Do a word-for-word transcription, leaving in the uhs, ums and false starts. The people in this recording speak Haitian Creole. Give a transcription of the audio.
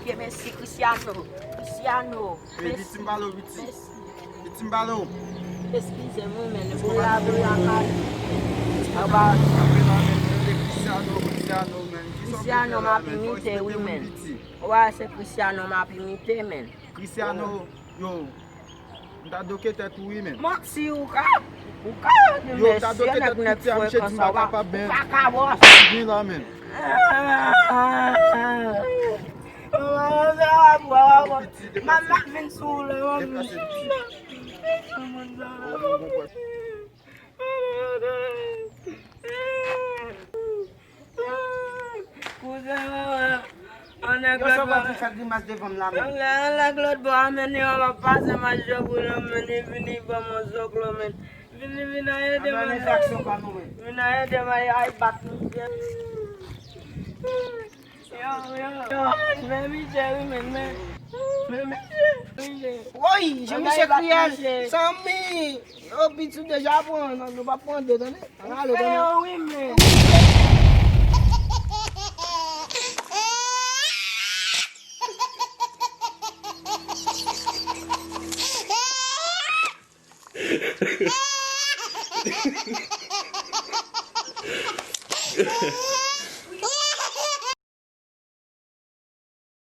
Ke mèsi Cristiano. Cristiano. Hey, Viti m pale w, Viti. Viti m pale w. Eskize m wi, men. Boula, boula, kay. Aba, aba, men, men, Cristiano, Cristiano, men. Ki sa w Cristiano, gen m ap la, men? Fò imite, respekte wi, moun, men. Viti. Ou wè, se Cristiano m ap imite, men. Cristiano, yo, m ta doke tèt ou, wi, men. Manti, ou ka, ou ka di Yo, m ta mèsi, doke nèg tèt ou nèk Viti a, fwe misye di m konsa, pa ou pa, kapab, ou men. pa ka bòs. Gen la, men. Manman vin sou la, manman. Deplase, Viti. Kouzen, manman. An nèg Yo, sa lòt w ap bò. di fè grimas devan m la, men. An nèg lòt bò a, men li ap pase mach yo pou nou, men li vini ban m yon zoklo, men. Vini, vini, ede Anba mwen. enfraksyon pa nou, men. Vini, ede mwen, ay bat misye. Yo, yo, yo, men misye, wi, men, men. Men misye, misye. Woy, jan misye Anba kriyèl. misye. Sanmi, yo, piti deja pran, non, nou pa pran de, tande. An ale, Fè tande. yo, wi, men.